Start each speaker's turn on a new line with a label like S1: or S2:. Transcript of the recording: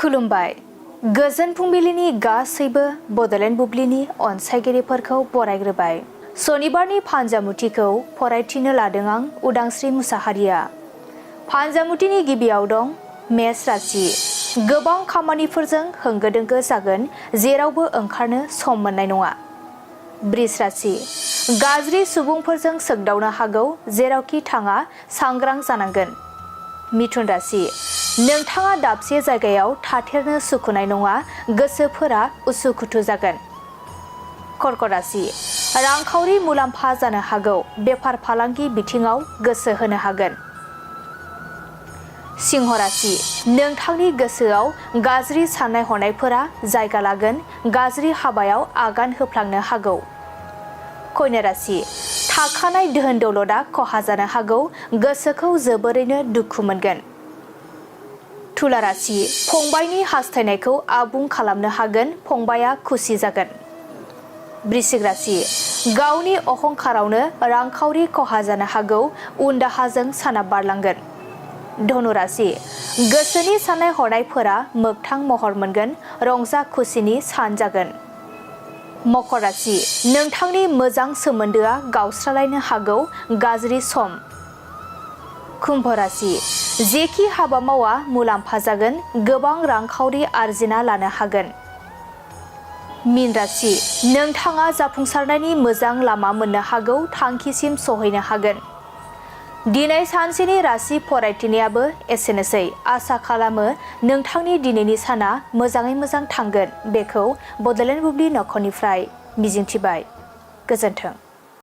S1: खुलुमबाय गोजोन फुंबिलिनि गासैबो बडलेण्ड बुब्लिनि अनसायगिरिफोरखौ बरायग्रोबाय। सनिबारनि फानजामुथिखौ फरायथिनो लादों आं उदांस्रि मुसाहारिया। फानजामुथिनि गिबियाव दं मेष राशि। गोबां खामानिफोरजों होंगो दोंगो जागोन, जेरावबो ओंखारनो सम मोननाय नङा। बृष राशि। गाज्रि सुबुंफोरजों सोगदावनो हागौ, जेरावखि थाङा सांग्रां जानांगोन। मिथुन राशि। नोंथाङा दाबसे जायगायाव थाथेरनो सुखुनाय नङा, गोसोफोरा उसुखुथु जागोन। कर्कट राशि। रांखावरि मुलाम्फा जानो हागौ, बेफार फालांगि बिथिङाव गोसो होनो हागोन। सिंह राशि। नोंथांनि गोसोआव गाज्रि साननाय हनायफोरा जायगा लागोन, गाज्रि हाबायाव आगान होफ्लांनो हागौ। कन्या राशि। थाखानाय धोन दौलतआ खहा जानो हागौ, गोसोखौ जोबोरैनो दुखु मोनगोन। तुला राशि। फंबायनि हास्थायनायखौ आबुं खालामनो हागोन, फंबाया खुसि जागोन। वृश्चिक राशि। गावनि अहंखारावनो रांखावरि खहा जानो हागौ, उन दाहाजों साना बारलांगोन। धनु राशि। गोसोनि साननाय हनायफोरा मोगथां महर मोनगोन, रंजा खुसिनि सान जागोन। मकर राशि। नोंथांनि मोजां सोमोन्दोआ गावस्रालायनो हागौ, गाज्रि सम। कुम्भ राशि। जेखि हाबा मावा मुलाम्फा जागोन, गोबां रांखावरि आरजिना लानो हागोन। मीन राशि। नोंथाङा जाफुंसारनायनि मोजां लामा मोननो हागौ, थांखिसिम सहैनो हागोन। दिनै सानसेनि राशि फरायथिनायाबो एसेनोसै। आसा खालामो नोंथांनि दिनैनि साना मोजाङै मोजां थांगोन, बेखौ बडलेण्ड बुब्लि नखरनिफ्राय मिजिंथिबाय। गोजोन्थों।